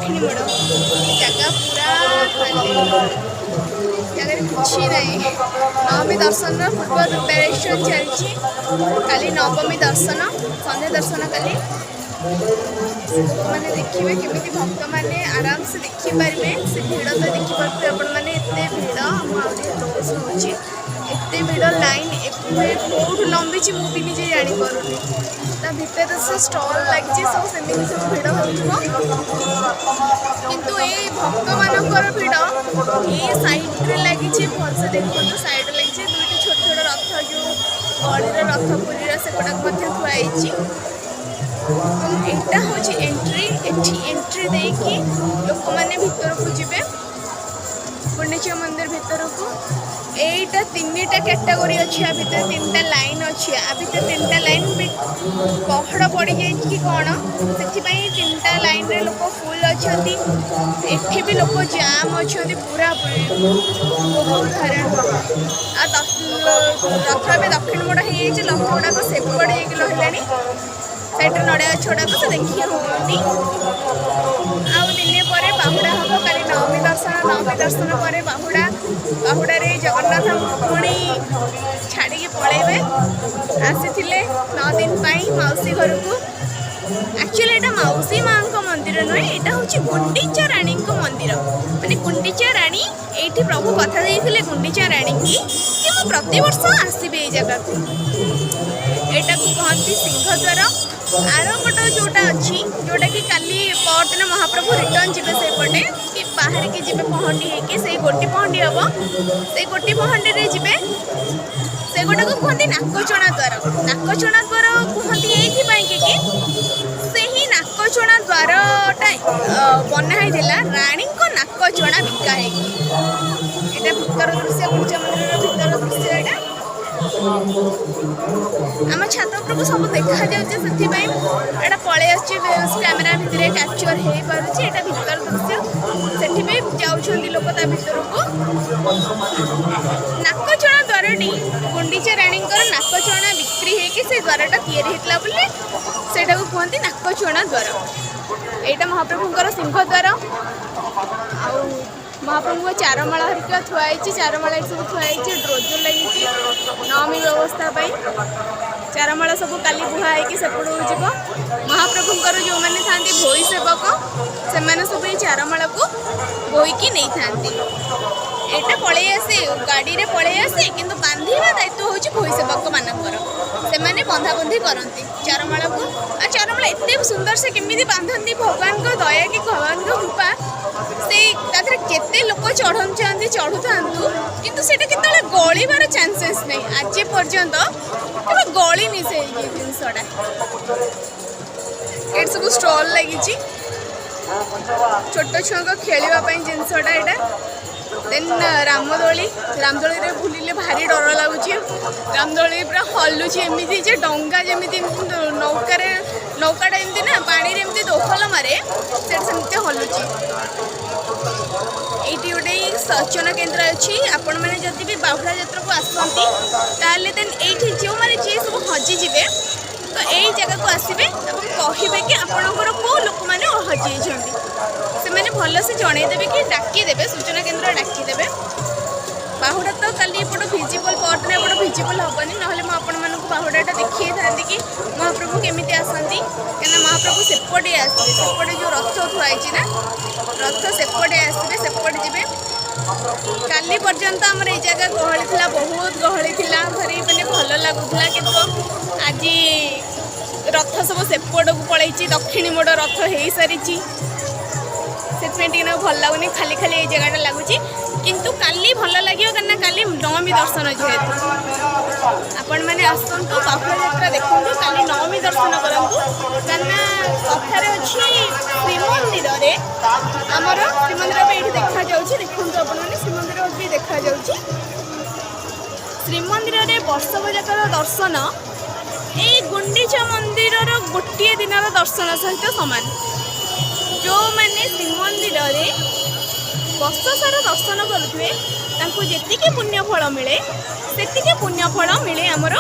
ଦକ୍ଷିଣୀ ମୋଡ଼। ଜାଗା ପୁରା ଖାଲି, ଜାଗାରେ କିଛି ନାହିଁ। ନବମୀ ଦର୍ଶନର ପୂର୍ବ ପ୍ରିପାରେସନ୍ ଚାଲିଛି। କାଲି ନବମୀ ଦର୍ଶନ, ସନ୍ଧ୍ୟା ଦର୍ଶନ କାଲି। ଲୋକମାନେ ଦେଖିବେ କେମିତି, ଭକ୍ତମାନେ ଆରାମସେ ଦେଖିପାରିବେ। ସେ ଭିଡ଼ ତ ଦେଖିପାରୁଥିବେ ଆପଣମାନେ, ଏତେ ଭିଡ଼। ମୁଁ ଆଉ ଟିକେ କ୍ଲୋଜ୍ ହେଉଛି। ଏତେ ଭିଡ଼, ଲାଇନ୍ ଏତେ କେଉଁଠୁ ଲମ୍ବିଛି, ମୁଁ ବି ନିଜେ ଜାଣିପାରୁନି। ତା ଭିତରେ ସେ ଷ୍ଟଲ୍ ଲାଗିଛି ସବୁ, ସେମିତି ସବୁ ଭିଡ଼ ହେଉଥିବ। କିନ୍ତୁ ଏଇ ଭକ୍ତମାନଙ୍କର ଭିଡ଼ ଏଇ ସାଇଡ଼୍ରେ ଲାଗିଛି। ଭଲସେ ଦେଖନ୍ତୁ, ସାଇଡ଼୍ରେ ଲାଗିଛି ଦୁଇଟି ଛୋଟ ଛୋଟ ରଥ, ଯେଉଁ ଗଳିର ରଥ ପୁରୀର, ସେଗୁଡ଼ାକ ମଧ୍ୟ ଥୁଆ ହେଇଛି। ଏବଂ ଏଇଟା ହେଉଛି ଏଣ୍ଟ୍ରି। ଏଠି ଏଣ୍ଟ୍ରି ଦେଇକି ଲୋକମାନେ ଭିତରକୁ ଯିବେ, ଗୁଣ୍ଡିଚା ମନ୍ଦିର ଭିତରକୁ। ଏଇଟା ତିନିଟା କ୍ୟାଟାଗୋରୀ ଅଛି ଆ ଭିତରେ, ତିନିଟା ଲାଇନ୍ ଅଛି ଆ ଭିତରେ। ତିନିଟା ଲାଇନ୍ ବି ପହଡ଼ ପଡ଼ିଯାଇଛି କି କ'ଣ, ସେଥିପାଇଁ ତିନିଟା ଲାଇନ୍ରେ ଲୋକ ଫୁଲ୍ ଅଛନ୍ତି। ଏଠି ବି ଲୋକ ଜାମ୍ ଅଛନ୍ତି ପୁରାପୁରି, ବହୁତ ହଇରାଣ। ଆଉ ରଥ ଏବେ ଦକ୍ଷିଣ ମୋଡ଼ ହେଇଯାଇଛି। ରଥ ଗୁଡ଼ାକ ସେପଟେ ହେଇକି ରହିଲାଣି। ସାଇଡ଼୍ରେ ନଡ଼ିଆ ଗଛ ଗୁଡ଼ାକ ସେ ଦେଖି ହେଉନି। ଆଉ ଦିନେ ପରେ ବାହୁଡ଼ା ହେବ। କାଲି ନବମୀ ଦର୍ଶନ, ନବମୀ ଦର୍ଶନ ପରେ ବାହୁଡ଼ା। ବାହୁଡ଼ାରେ ଜଗନ୍ନାଥଙ୍କୁ ପୁଣି ଛାଡ଼ିକି ପଳେଇବେ। ଆସିଥିଲେ 9 ଦିନ ପାଇଁ ମାଉସୀ ଘରକୁ। ଆକ୍ଚୁଆଲି ଏଇଟା ମାଉସୀ ମାଙ୍କ ମନ୍ଦିର ନୁହେଁ, ଏଇଟା ହେଉଛି ଗୁଣ୍ଡିଚା ରାଣୀଙ୍କ ମନ୍ଦିର। ମାନେ ଗୁଣ୍ଡିଚା ରାଣୀ, ଏଇଠି ପ୍ରଭୁ କଥା ଦେଇଥିଲେ ଗୁଣ୍ଡିଚା ରାଣୀକି କି ମୁଁ ପ୍ରତିବର୍ଷ ଆସିବି ଏଇ ଜାଗାକୁ। ଏଇଟାକୁ କହନ୍ତି ସିଂହଦ୍ୱାର। ଆରପଟ ଯେଉଁଟା ଅଛି, ଯେଉଁଟାକି କାଲି ପରଦିନ ମହାପ୍ରଭୁ ରିଟର୍ନ ଯିବେ ସେଇପଟେ କି ବାହାରିକି ଯିବେ ପହଣ୍ଡି ହେଇକି, ସେଇ ଗୋଟି ପହଣ୍ଡି ହେବ, ସେଇ ଗୋଟି ପହଣ୍ଡିରେ ଯିବେ। ସେଗୁଡ଼ାକୁ କୁହନ୍ତି ନାକଚଣା ଦ୍ୱାର। ନାକଚଣା ଦ୍ୱାର କୁହନ୍ତି ଏଇଥିପାଇଁ କି ସେହି ନାକଚଣା ଦ୍ୱାରଟା ବନା ହେଇଥିଲା ରାଣୀଙ୍କ ନାକଚଣା ବିକା ହେଇକି। ଏଇଟା ଭିତର ଦୃଶ୍ୟ, ଗୁଣ୍ଡିଚା ମନ୍ଦିରର ଭିତର ଦୃଶ୍ୟ ଏଇଟା। ଆମ ଛାତ ଉପରକୁ ସବୁ ଦେଖାଯାଉଛି, ସେଥିପାଇଁ ଏଇଟା ପଳେଇ ଆସୁଛି, କ୍ୟାମେରା ଭିତରେ କ୍ୟାପଚର୍ ହେଇପାରୁଛି। ଏଇଟା ଭିତର ଦୃଶ୍ୟ। ସେଠି ବି ଯାଉଛନ୍ତି ଲୋକ ତା ଭିତରକୁ। ନାକଚଣା ଦ୍ୱାରଟି ଗୁଣ୍ଡିଚା ରାଣୀଙ୍କର ନାକଚଣା ବିକ୍ରି ହେଇକି ସେ ଦ୍ୱାରଟା ତିଆରି ହେଇଥିଲା ବୋଲି ସେଇଟାକୁ କୁହନ୍ତି ନାକଚଣା ଦ୍ୱାର। ଏଇଟା ମହାପ୍ରଭୁଙ୍କର ସିଂହଦ୍ୱାର। ଆଉ ମହାପ୍ରଭୁଙ୍କ ଚାରମାଳ ହେରିକା ଥୁଆ ହେଇଛି। ଚାରମାଳ ଏଠି ସବୁ ଥୁଆ ହେଇଛି, ଡ୍ରୋଜର ଲାଗିଛି ନବମୀ ବ୍ୟବସ୍ଥା ପାଇଁ। ଚାରମାଳ ସବୁ କାଲି ବୁହା ହେଇକି ସେପଟକୁ ଯିବ। ମହାପ୍ରଭୁଙ୍କର ଯେଉଁମାନେ ଥାନ୍ତି ଭୋଇ ସେବକ, ସେମାନେ ସବୁ ଏଇ ଚାରମାଳକୁ ବୋହିକି ନେଇଥାନ୍ତି। ଏଇଟା ପଳେଇ ଆସେ, ଗାଡ଼ିରେ ପଳେଇ ଆସେ, କିନ୍ତୁ ବାନ୍ଧିବା ଦାୟିତ୍ୱ ହେଉଛି ଭୋଇ ସେବକମାନଙ୍କର। ସେମାନେ ବନ୍ଧାବନ୍ଧି କରନ୍ତି ଚାରମାଳକୁ। ଆଉ ଚାରମାଳ ଏତେ ସୁନ୍ଦର ସେ କେମିତି ବାନ୍ଧନ୍ତି, ଭଗବାନଙ୍କ ଦୟା କି ଭଗବାନଙ୍କ କୃପା। ସେଇ ତା ଦେହରେ କେତେ ଲୋକ ଚଢ଼ୁଛନ୍ତି, ଚଢ଼ୁଥାନ୍ତୁ, କିନ୍ତୁ ସେଇଟା କେତେବେଳେ ଗଳିବାର ଚାନ୍ସେସ୍ ନାହିଁ। ଆଜି ପର୍ଯ୍ୟନ୍ତ କେବେ ଗଳିନି ସେଇ ଜିନିଷଟା। ଏଠି ସବୁ ଷ୍ଟଲ୍ ଲାଗିଛି, ଛୋଟ ଛୁଆଙ୍କ ଖେଳିବା ପାଇଁ ଜିନିଷଟା ଏଇଟା। ଦେନ୍ ରାମଦୋଳି। ରାମଦୋଳିରେ ବୁଲିଲେ ଭାରି ଡର ଲାଗୁଛି। ରାମଦୋଳି ପୁରା ହଲୁଛି ଏମିତି ଯେ ଡଙ୍ଗା ଯେମିତି ଏମିତି ନୌକାରେ, ନୌକାଟା ଏମିତି ନା ପାଣିରେ ଏମିତି ଦୋହଲ ମାରେ, ସେଠି ସେମିତି ହଲୁଛି। ଏଇଠି ଗୋଟେ ସୂଚନା କେନ୍ଦ୍ର ଅଛି। ଆପଣମାନେ ଯଦି ବି ବାହୁଡ଼ା ଯାତ୍ରାକୁ ଆସନ୍ତି, ତାହେଲେ ଦେନ୍ ଏଇଠି ଯେଉଁମାନେ ଯିଏ ସବୁ ହଜିଯିବେ, ତ ଏଇ ଜାଗାକୁ ଆସିବେ ଏବଂ କହିବେ କି ଆପଣଙ୍କର କେଉଁ ଲୋକମାନେ ହଜିଯାଇଛନ୍ତି। ସେମାନେ ଭଲସେ ଜଣେଇଦେବେ କି ଡାକିଦେବେ, ସୂଚନା କେନ୍ଦ୍ର ଡାକିଦେବେ। ବାହୁଡ଼ା ତ କାଲି ଏପଟ ଭିଜିବଲ୍, ପରଦିନ ଏପଟ ଭିଜିବଲ୍ ହେବନି, ନହେଲେ ମୁଁ ଆପଣମାନଙ୍କୁ ବାହୁଡ଼ାଟା ଦେଖେଇଥାନ୍ତି କି ମହାପ୍ରଭୁ କେମିତି ଆସନ୍ତି। କାହିଁକିନା ମହାପ୍ରଭୁ ସେପଟେ ଆସିବେ, ସେପଟେ ଯେଉଁ ରଥ ଥୁଆ ହେଇଛି ନା, ରଥ ସେପଟେ ଆସିବେ, ସେପଟେ ଯିବେ। କାଲି ପର୍ଯ୍ୟନ୍ତ ଆମର ଏଇ ଜାଗା ଗହଳି ଥିଲା, ବହୁତ ଗହଳି ଥିଲା, ଭାରି ମାନେ ଭଲ ଲାଗୁଥିଲା। କିନ୍ତୁ ଆଜି ରଥ ସବୁ ସେପଟକୁ ପଳେଇଛି, ଦକ୍ଷିଣୀ ମୋଡ଼ ରଥ ହେଇସାରିଛି, ସେଥିପାଇଁ ଟିକେ ନାକୁ ଭଲ ଲାଗୁନି, ଖାଲି ଖାଲି ଏଇ ଜାଗାଟା ଲାଗୁଛି। କିନ୍ତୁ କାଲି ଭଲ ଲାଗିବ, କାହିଁକିନା କାଲି ନବମୀ ଦର୍ଶନ ଯେହେତୁ। ଆପଣମାନେ ଆସନ୍ତୁ, ବାହୁଡ଼ା ଯାତ୍ରା ଦେଖନ୍ତୁ, କାଲି ନବମୀ ଦର୍ଶନ କରନ୍ତୁ। କାହିଁକିନା କଥାରେ ଅଛି, ଶ୍ରୀମନ୍ଦିରରେ ଆମର, ଶ୍ରୀମନ୍ଦିର ବି ଏଇଠି ଦେଖାଯାଉଛି, ଦେଖନ୍ତୁ ଆପଣମାନେ, ଶ୍ରୀମନ୍ଦିର ବି ଦେଖାଯାଉଛି। ଶ୍ରୀମନ୍ଦିରରେ ବର୍ଷକ ଯାକର ଦର୍ଶନ ଏଇ ଗୁଣ୍ଡିଚା ମନ୍ଦିରର ଗୋଟିଏ ଦିନର ଦର୍ଶନ ସହିତ ସମାନ। ଯେଉଁମାନେ ଶ୍ରୀମନ୍ଦିରରେ ବର୍ଷ ସାରା ଦର୍ଶନ କରୁଥିବେ, ତାଙ୍କୁ ଯେତିକି ପୁଣ୍ୟ ଫଳ ମିଳେ, ସେତିକି ପୁଣ୍ୟ ଫଳ ମିଳେ ଆମର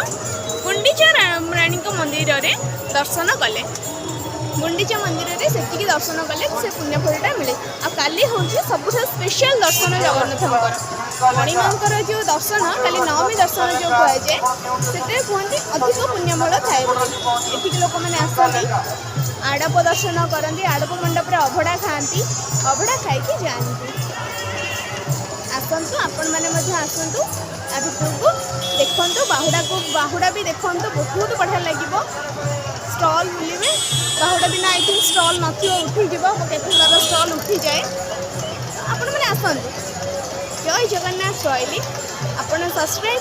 ଗୁଣ୍ଡିଚା ରାଣୀଙ୍କ ମନ୍ଦିରରେ ଦର୍ଶନ କଲେ। ଗୁଣ୍ଡିଚା ମନ୍ଦିରରେ ସେତିକି ଦର୍ଶନ କଲେ ସେ ପୁଣ୍ୟଫଳଟା ମିଳେ। ଆଉ କାଲି ହେଉଛି ସବୁଠାରୁ ସ୍ପେଶାଲ ଦର୍ଶନ ଜଗନ୍ନାଥଙ୍କର। ମଣିମାଙ୍କର ଯେଉଁ ଦର୍ଶନ, କାଲି ନବମୀ ଦର୍ଶନ ଯେଉଁ କୁହାଯାଏ, ସେଥିରେ କୁହନ୍ତି ଅଧିକ ପୁଣ୍ୟଫଳ ଥାଏ ବୋଲି। ଏଠିକି ଲୋକମାନେ ଆସନ୍ତି, ଆଡ଼ପ ଦର୍ଶନ କରନ୍ତି, ଆଡ଼ପ ମଣ୍ଡପରେ ଅଭଡ଼ା ଖାଆନ୍ତି, ଅଭଡ଼ା ଖାଇକି ଯାଆନ୍ତି। ଆସନ୍ତୁ, ଆପଣମାନେ ମଧ୍ୟ ଆସନ୍ତୁ ଆ ଭିତରକୁ, ଦେଖନ୍ତୁ ବାହୁଡ଼ାକୁ। ବାହୁଡ଼ା ବି ଦେଖନ୍ତୁ, ବହୁତ ବଢ଼ିଆ ଲାଗିବ। ଷ୍ଟଲ୍ ବୁଲିବେ। ବାହୁଡ଼ା ଦିନ I think stall ନଥିବ, ଉଠିଯିବ। କେତେ ଷ୍ଟଲ୍ ଉଠିଯାଏ। ଆପଣମାନେ ଆସନ୍ତୁ। ଜୟ ଜଗନ୍ନାଥ। ରହିଲି। ଆପଣ ସବସ୍କ୍ରାଇବ୍